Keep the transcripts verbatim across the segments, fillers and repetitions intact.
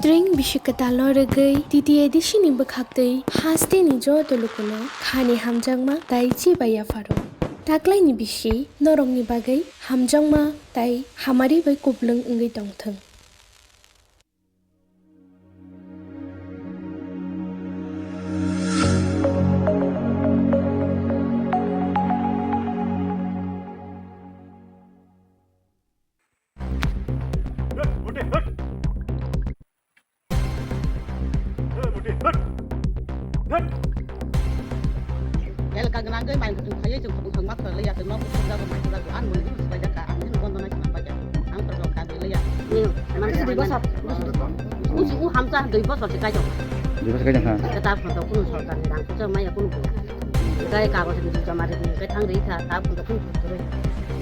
String bisi kwtalo rwgwi T T A D C ni bwkhaktwi hasteni joto lukuno khani hamjakma tei chibai yapharo. Taklaini bisi norokni bagwi hamjakma tei hamari bai kuplung wngwi tongthwng. Belka gwnangwi mai muchung khaiwi chwng khopung thangma thwlaiya, chwng nok bukhuk jago mai jago, ani muli bini swbai jakha, ang bini bondo nai swnam paikha, ang kwrwng kagwi laiya. Hmm, mang khe dui bosor. Usi u hamsa dui bosor se kaitok. Dui bosor kaitok ha. Kwtal photo kunu sorkar ni rang kuchar maya kunu buya. Kai kagoj ni joma ri kai thang ri kha, ta photo kunu kuru.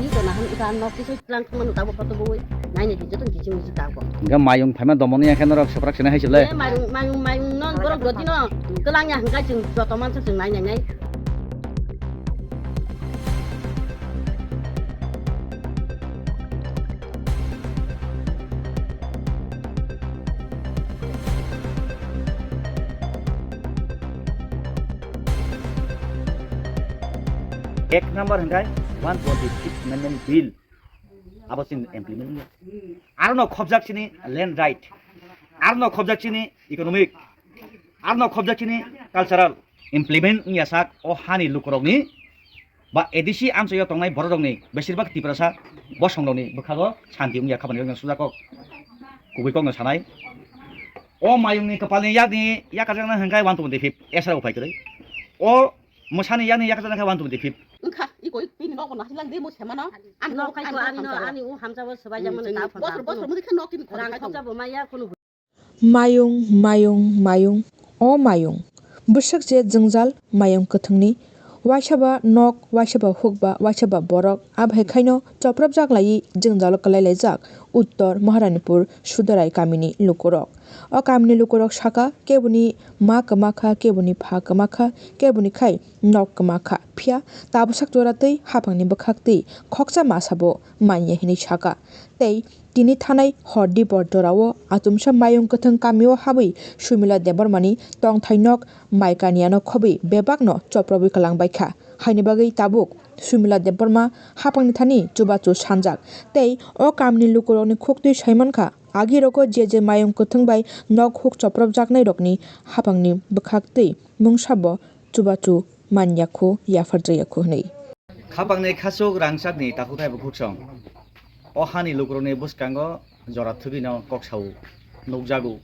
Ni to na han uta nok kisi Tlang thangmano tabuk koto bui. Naini di jotoni kiching kiching tabuk. Hingke mayung phaima domoni ya khe norok soprak sene hai se le. Eh, mayung, mayung, mayung no borok jotino twlang ya hingka chwng joto mansa chwng nai nai nai. Ek number hingkai one twenty fifth Amendment Bill. Abo chini implement wngya. Aro no khobjak chini land right. Aro no khobjak chini economic. Aro no khobjak chini cultural. Implement wngya sak o hani lukurokni ba A D C amchaio tongnai bororokni besirbak Tiprasa bosongrokni bwkhago santi wngya khabani wngya sujak kok kubui kokno sanai. O mayungni kwpalni yakni yakajakna hwnkhe one twenty fifth esra uphai kwrwi. O mwsani yakni yakajakna khe one twenty fifth. Wngkha, iko ik pini nogo nahilang de mo semano. Ani nok khai ani no, ani u hamjabo swbaijak mano ta phota. Bosor, bosor mudi khe nok tini khorang khorang khorang. Khorang bo maya kunu. Mayung, mayung, mayung, o mayung. Bwswk je jwngjal mayung kwthwngni. Waisa ba nok, waisa ba hukba, waisa ba borok. Abai khaino chopropjak laiwi jwngjalo kwlai laijak Uttor Maharanipur Sudarai kamini lukurok. O kamini lukurok saka, keboni ma kwma kha, keboni pha kwma kha, keboni khai nok kwma kha. Phiya tabuksak jora twi haphangni bwkhak twi khoksa masa bo manya hinwi saka. Tei tini thanai hor dipor jorao achomsa mayung kwthwng kamio habwi Sumila Debbarmani tongthai nok mai kaniano khobwi bebakno choprobwi kwlangbaikha. Haini bagwi tabuk Sumila Debbarma haphangni thani chubachu sanjak tei o kamni lukurokni khuktwi saimankha. Agi rogo je je mayung kwthwng bai nok huk chopropjaknairokni haphangni bwkhak twi mungsa bo chubachu manyakhu, yapharjakyakhw hwnwi. Khapangni khachuk rangchakni takhuk hai bukhuk song. O hani lukurokni bwskango jora thwgwino kok sao nukjago.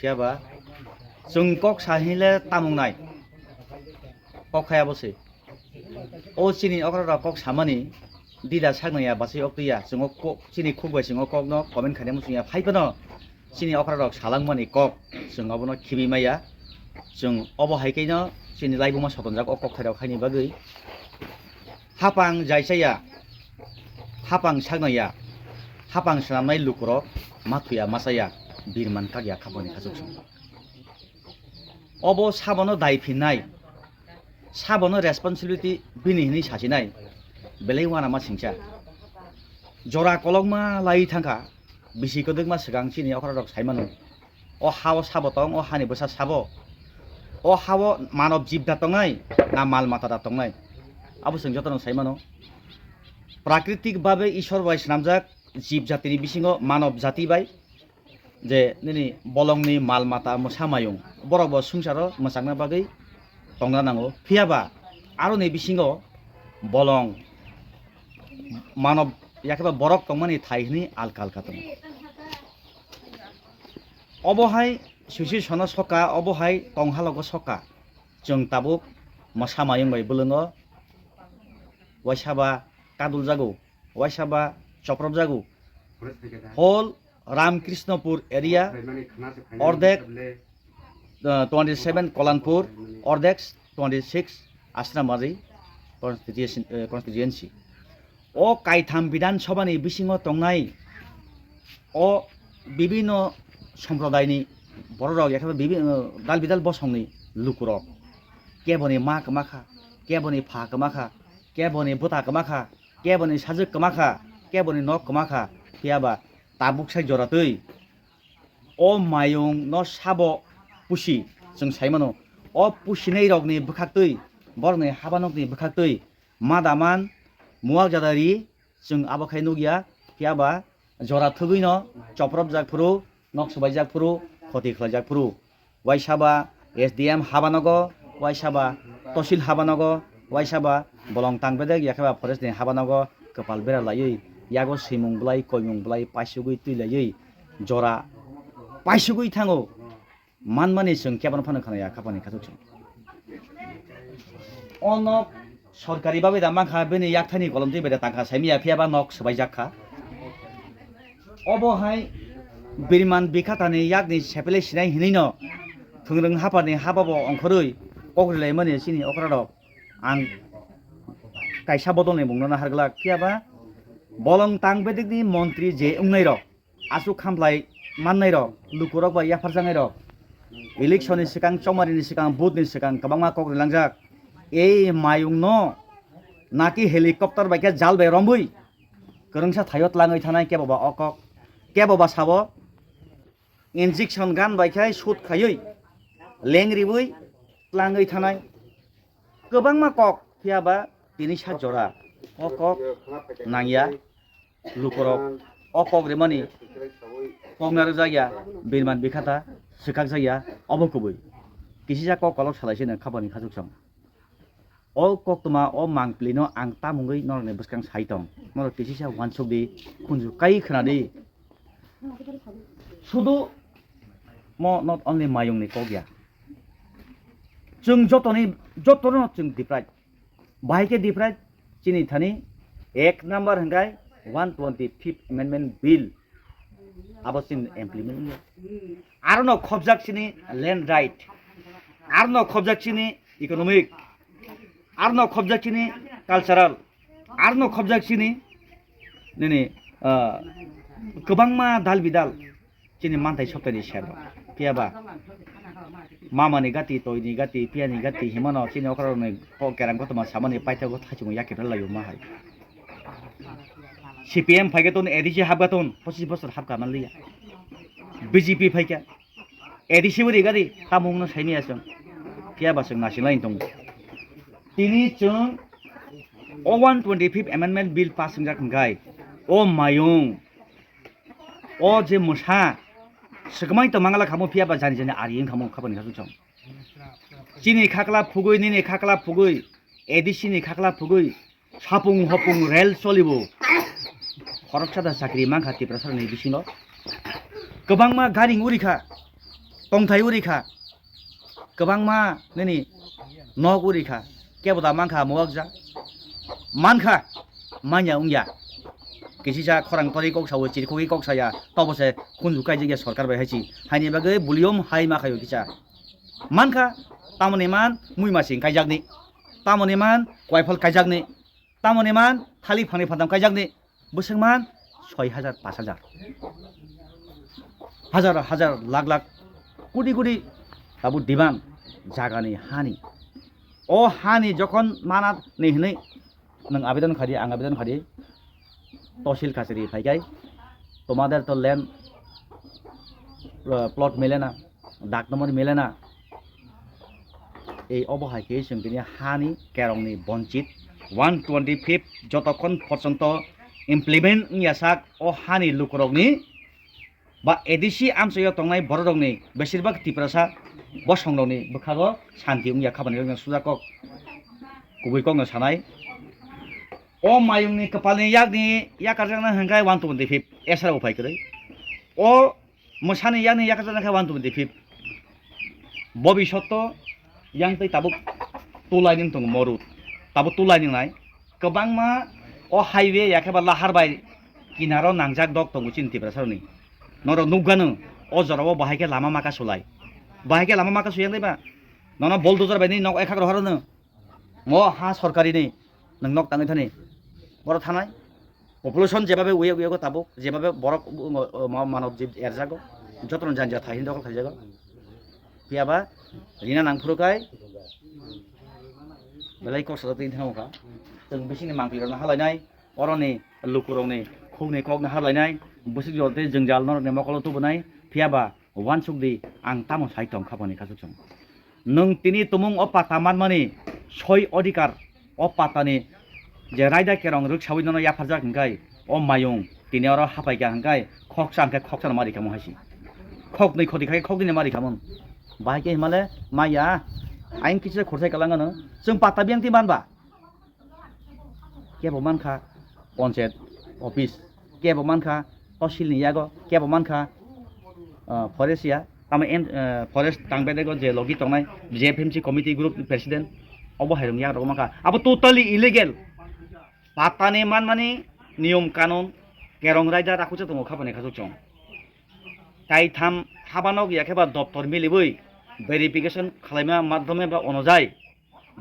Phiyaba chwng kok sa hinle tamung nai. Kok hai abo se. O chini okrarok kok samani dida saknaya basai oktwiya. Chwng o kok, chini khuk bai chwng o kokno comment khainai muchungya. Phai phano chini okrarok salangmani kok, chwng obono khibi maya. Chwng obo hai khe no chini laibuma sotonjak o kokthairok haini bagwi. Hapang jaichaya, hapang saknaya, hapang swnamnai lukurok mathuya machaya, birman kakya khapangni khachuk song. Obo sabono dai phinnai, sabono responsibility bini hinwi sachinai, belai uanama singcha. Jora kolokma lai thangkha, bisi kwdwkma swkang chini okrarok saimano. O hao sabo tong, o hani bwsa sabo. O hao manob jibda tongnai, na mal mata da tongnai. Abo chwng jotono saimano. Prakritik babe Ishwar bai swnamjak jib jatini bisingo manob jati bai je nini bolongni mal mata mwsa mayung, borok bo swngcharo mwchangna bagwi tongna nango. Phiyaba aroni bisingo bolong manob yakheba borok tongmani thai hwnwi alka alka tongo. Obo hai suisi sono soka, obo hai tong halogo soka. Chwng tabuk mwsa mayung bai bwlwngo waisa ba kaduljago, waisa ba chopropjago. Whole Ramkrishnopur area, ordek, uh, twenty seven Kolanpur, ordek twenty six Asramari constituency, uh, constituency. O kaitham Bidhan Sabha ni bisingo tongnai o bibinno somprodaini bororok, yakheba bibi-, uh, dal bidal bosongni lukurok, keboni ma kwma kha, keboni pha kwma kha, keboni bwta kwma kha, keboni sajwk kwma kha, keboni nok kwma kha, phiyaba tabuk sai jora twi O mayung no sabo pusi, chwng sai mano. O pusinai rokni bwkhaktwi, borokni habanokni bwkhaktwi, madaman, muak jadari, chwng abo khai nukya, phiya ba jora thugwi no chopropjak phuru, nok swbaijak phuru, khoti khlaijak phuru. Waisa ba S D M habanogo, waisa ba tosil habanogo, waisa ba bolong tang bedek, yakhe ba forest ni habanogo kwpal bera laiwi, yago swimung bwlai, koimung bwlai, paisugwi twi laiwi, jora paisugwi thango. Manmani chwng kebono phano khwnaya, khapani khatuk chwng. O nok sorkari babe da mankha, bini yakthani kolom twi bai da tangkha, saimya phiya ba nok swbaijak kha. Obo hai Birman Bikhatani yakni sepele sinai hinwi no thwngrwng haphani haba bo ongkhorwi kok rilaimani chini okra rok. Ang kaisa bodol ni mungno nahar glak, phiya ba bolong tang bedekni montri je wngnai rok, aswk khamlai mannai rok, lukurok bai yapharjaknai rok, election ni swkang, chongmari ni swkang, vote ni swkang kwbangma kok rilangjak. Ei mayung no naki helicopter bai khe jal bai rombwi kwrwngsa thaio tlangwi thanai kebo ba o kok, kebo ba sabo injection gun bai khe shoot khaiwi leng riwi tlangwi thanai. Kwbangma kok, phiya ba tini sa jora o kok nangya. Lukurok o kok rimani kok narwk jakya, Birman Bikhata swkak jakya, obo kubui. Kisisa kok kolok salai se nang khapani khachuk song. O koktwma o mangpili no ang tamungwi norokni bwskang sai tong. Norok kisisa uansuk di, khunju kai khwna di. Sudu mo not only mayung ni kok ya. Chwng jotoni, jotono chwng deprive. Bahai khe deprive chini thani ek number hwnkhe one twenty fifth amendment bill. Abo chini implement wngya. Arono khobjak chini land right. Arono khobjak chini economic. Arono khobjak chini cultural. Arono khobjak chini nini, ah, kwbangma dal bidal. Chini manthai sokthai ni sero. Phiya ba? Mama ni gati, toi ni gati, phiya ni gati, himano chini okra rok ni ko-, kerang kotorma samani paithago thaichung ya kepel laio ma hai. C P M phai khe ton, A D C hap kha ton, pochis bosor hap kha man liya. B J P phai khe A D C bo ri gari, tamung no saimi asung. Phiya ba sung nasinglai tong. Tini chwng o one twenty fifth amendment bill pass wngjak hwnkhe, o mayung, o je mwsa, swkmai to mangala khamo phiya ba jani jani ari wng khamo khapani khasuk chong. Chini khakla phugui, nini khakla phugui, A D C ni khakla phugui, sapung hopung rel cholibo. Khoroksa da chakri mankha Tiprasa ni bisingo. Kwbangma garing uri kha, tongthai uri kha. Kwbangma nini nok uri kha, kebo da mankha muwakjak. Mankha, manya wngya. Kisisa khorang tori kok sawo, chirkhogwi kok saya, tobo se khunju kaijak ya sorkar bai hai si. Haini bagwi buliom hai ma khaio kisa. Mankha, tamoni man, mui masing kaijakni. Tamoni man, koiphal kaijakni. Tamoni man thali phangni phantham kaijakni, bwswk man soi hajar, pash hajar, hajar hajar, lakh lakh, koti koti tabuk demand jagani hani. O hani jokhon mana ni hinwi nwng abedon khadi, ang abedon khadi, tosil kachari phaikai, tomader to land, uh, plot mile na, dak number mile na. Ei obo hai khe chwng tini hani kerongni bonchit one twenty fifth jotokhon porjonto implement wngya sak o hani lukurokni ba A D C amchaio tongnai bororokni besirbak Tiprasa bosongrokni bwkhago santi wngya khabani rokno sujakok kubui kokno sanai. O mayungni kwpalni yakni yakarjakna hwnkhe one twenty fifth esra uphai kwrwi. O Mwsani yakni yakajak khe one twenty fifth. Bobisotto yang tei tabuk tulai ning tongo mo road. Tabuk tulai ning nai. Kwbangma o highway yakhe ba lahar bai kinaro nangjak dok tongo chini Tiprasa rokni. Norok nukgano o jora o bahai khe lama maka sulai. Bahai khe lama maka suyang dai ba. Nono bulldozer bai ni nok ekhak rohor no. Mo ha sorkari ni nwng nok tangwi thani. Boro thanai. Population jebabe uye uye go tabuk, jebabe borok, uh, uh, ma-, manob jib erjago. Jotono janja thai hin dokol khaijago. Phiya ba rina nang phuru kai. Belai kok sajak twi thangkha. Chwng bisingni mangpili rokno halainai. Oroni lukurokni khukni kokno halainai. Bwswk jora tei jwngjal norokni mokolo tubunai. Phiya ba Uansuk di, ang tamo sai tong kha boni kha chwng. Nwng tini tumung o pata manmani soi odhikar o patani je raida kerong rwksaui nono yapharjak hwnkhe o mayung tini oro hapai kha hwnkhe khoksa hwnkhe khoksa no ma rikha mo hai se. Khoknwi khoti khai khoknwi no ma rikha mo. Bahai khe himale maya aing kisa khorchai kwlangano chwng pata biyang twi manba. Kebo mankha ponchayat office, kebo mankha tosilni yago, kebo mankha, ah, forest ya, tamo en, ah, forest tang bedego je logi tongnai J F M C committee group president, obo hairung yagrok mankha. Abo totally illegal. Patani manmani niyom kanun kerong raida rakhuksa tongo kha boni kha chwng. Kaitham habanok yakheba doptor milibwi verification khwlaima madhyome ba onojai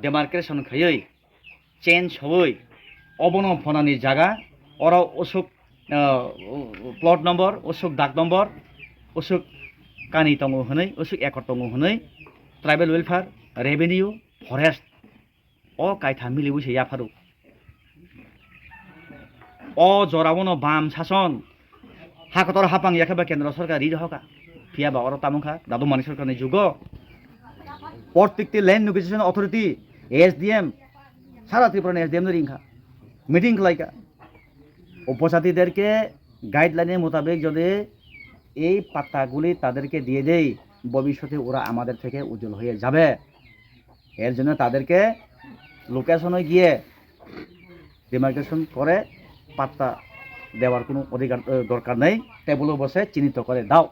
demarcation khaiwi change houi obono phonani jaga oro usuk, ah, plot number, usuk dak number, usuk kani tongo hwnwi, usuk ekor tongo hwnwi tribal welfare, revenue, forest o kaitham miliui se yapharo. O jorao no bam sason, ha kotor hapang yakhe ba kendro sorkar ri hoka. Phiya ba oro tamo kha, Dadu Manik sorkar ni jugo. Prottekti land negotiation authority, S D M, sara Tripura ni S D M no ring kha. Meeting khlai kha. উপজাতিদেরকে গাইডলাইনের মোতাবেক যদি এই পাট্টাগুলি তাদেরকে দিয়ে দেই, ভবিষ্যতে ওরা আমাদের থেকে উজ্জ্বল হয়ে যাবে। এর জন্য তাদেরকে লোকেশনে গিয়ে ডিমার্কেশন করে পাট্টা দেওয়ার কোনো অধিকার, এ, দরকার নেই। টেবুলে বসে চিহ্নিত করে দাও।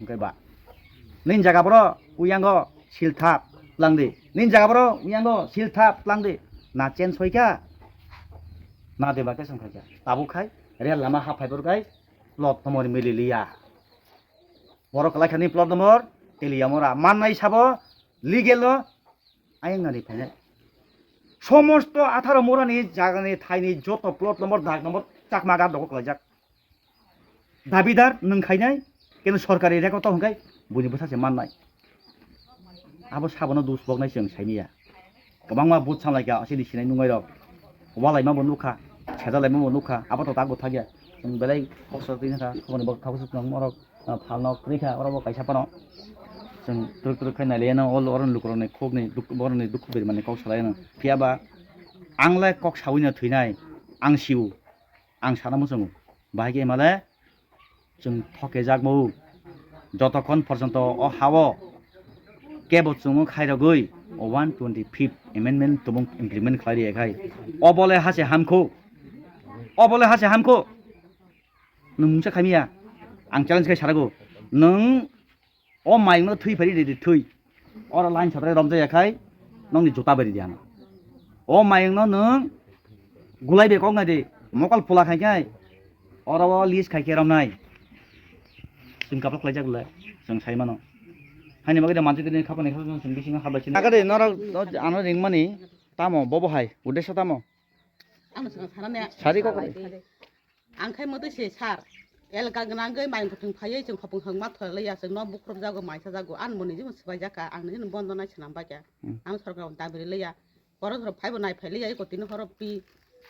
Hwnkhe ba, nini jaga boro uyango silthap tlangdi, nini jaga boro uyango silthap tlangdi. Na change hoikha, na demarcation khaikha. Tabuk khai rel lama haphai borok hai plot tomor mililiya. Borok kwlai khani plot tomor teliya mora mannai sabo legal no ayang nani phainai. Somosto atharo murani jagani thaini joto plot number, dag number, chakma ga dogo kwlaijak. Dabidar nwng khainai, keno sorkari record to hwnkhe buini bwsa se mannai. Abo sabono dus boknai chwng saimanya. Kwbangma but sanlaikha, asini sinai nungnairok. Walaima bo nukha, sejalaima bo nukha, abo to tak bo thakya. Chwng belai koksa twi nukha, khoboni bo thaksa tong norok. Ah, phalno kwrwi kha, oro bo kaisa phano chwng twrwk twrwk khai nailaiano, ol-, oroni lukurokni khukni duk-, borokni dukhu bermani kok salaino. Phiya ba ang le kok saui no thwinai, ang sio, ang sana muchungo. Bahai khe himale chwng thokejak bo. Jotokhon porjonto o ha-o kebo chwngno khairogwi o one twenty fifth amendment tubung implement khlai rwya khai, obo le ha se hamkho, obo le ha se hamkho. Nwng mungsa khaimya, ang challenge khai sarago. Nwng o mayungno thwi phari ridi, thwi. Oro line sotrai romjaya khai, nokni juta bari di ano. O mayungno nwng gulai be kok nai di, mokol pula khai khai, oro o list khai khe romnai. Chwng kaplok khlaijak le, chwng sai mano. Haini bagwi de manjak de khapani khapani chwng bisingo habai sini. Agade norok ano ringmani tamo bobo hai, uddesho tamo? Ano chwng sana ne. Sari kok. Ang khai mwtwi se sir, elka gwnangwi mai kwthwng phaiwi chwng khopung hwngma thwlaiya, chwng nok bukrupjago, mai sajago, ani bo nini swbaijak kha, ang nini bondo nai swnam bai kha. Hmm. Ang sorkar dabi rwlaiya, borok rok phaibo nai phailaiya, eko tini horo pi,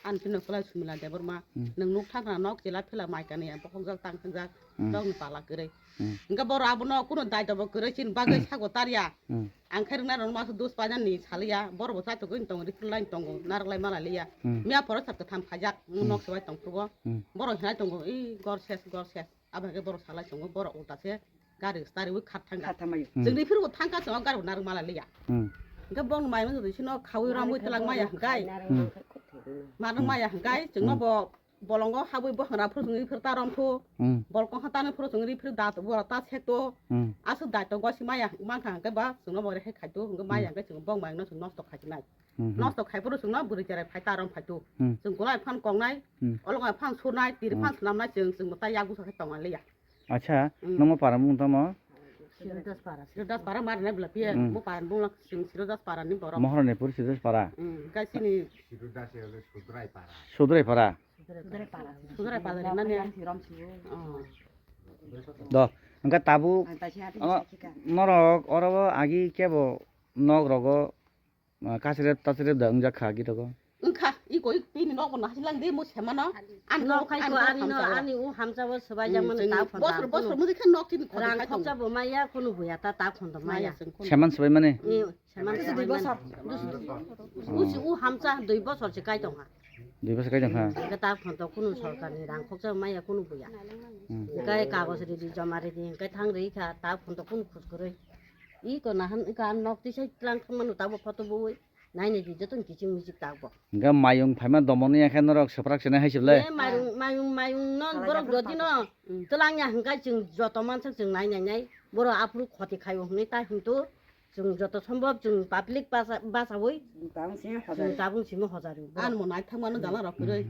ani phino kwlai Sumila Debbarma, Hmm. Nwng nuk thang khna nok chela phila mai kanwi ang bokhokjak tang thangjak, Hmm. Nokni pala kwrwi. Hmm. Hwnkhe borok abono kuno daito bo kwrwi chini bagwi sago tarya. Hmm. Ang khe rwngna rwngma se dos paina ni saliya, borok bo chaitugwi tongo, rifrwlai tongo, narwklai malai liya. Hmm. Miya phoro sat kwtham khaijak, Hmm. Nok swbai tongphuru. Hmm. Borok hinai tongo, "Ih, gor ses, gor ses." Abo hai khe borok salai tongo, borok ulta se gari stariwi khat thangkha. Khat thangmai. Hmm. Chwng rifrwbo thangkha, chwng gari bo narwk malai liya. Hmm. Hwnkhe bongni mai wngkha sino khaui ramwi twlangmaya hwnkhe. Hmm. Marwk maya hwnkhe, chwngno Hmm. bo bolongo habwi bohangra phuru chwngwi phir ta romthu. Hmm. Bolkong ha tanwi phuru chwngwi phir da bora ta sekto. Hmm. Aswk daito gosi maya mankha hwnkhe ba chwngno bo rehai khaito hwnkhe maya Hmm. hwnkhe chwng bong mayungno chwng nosto khaichinai. Hmm, hmm. Nosto khai phuru chwngno bwrwi cherai phai ta rom phaito. Hmm. Chwng gulai phan kongnai, Hmm. olongo phan surnai, tiri Hmm. phan swnamnai chwng chwng ta yak busa khe tongnai liya. Acha, Hmm. Nokmo para mung tamo? Sirdas para. Sirdas para mar ne bla pia. Hmm. Mo para bung lak sing Sirdas para ni borok. Mohoronipur Sirdas para. Hmm. Kai sini. Sudrai para. Sudrai para. Sudrai para ni nani. Oh. Do, hwnkhe tabuk, Ang taisi hati oh, sachika. Norok oro agi kebo nok rogo, ah, kasirep tasirep da wngjak kha agi rogo. Wngkha, I koi pini nok bo nahasi lang de mo semano. An nok khai ko ani no, ani u hamsa bo swbai jang mano ta phon. Bosor bosor mo dikhe nok tin khodi khai tong. Rang khopsa bo maya kunu buya ta ta phon to maya. Seman swbai mane? Seman swbai mane. Usi u hamsa dui bosor se kai tong ha. Dui bosor kai tong ha. Ke ta phon to kunu sorkar ni rang khopsa maya kunu buya. Kai kagoj ridi joma ridi kai thang rikha ta phon to kunu khus koroi. I ko nahan ka nok tisai tlang mano ta bo photo bui. Nainai di joto ni kiching michik tak bo. Hingke mayung phaima domoni ya khe norok swprak se nai hai se ble. E mayung, mayung, mayung no borok jodi no twlang ya hingka chwng joto mansak chwng nainai nai. Borok aphuru khoti khaio hwnwi ta hintu chwng joto sombhob chwng public basa, basawi chwng tabung simi hojari. Borok. An mo nai thang mano jala rok kwrwi.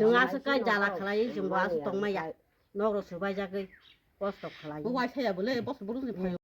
Chwng aswk kai jala khlai chwng bo aswk tongma ya. Nok rok swbai jagwi kosto khlai. Bo wai saya bole bos burung ni phaio.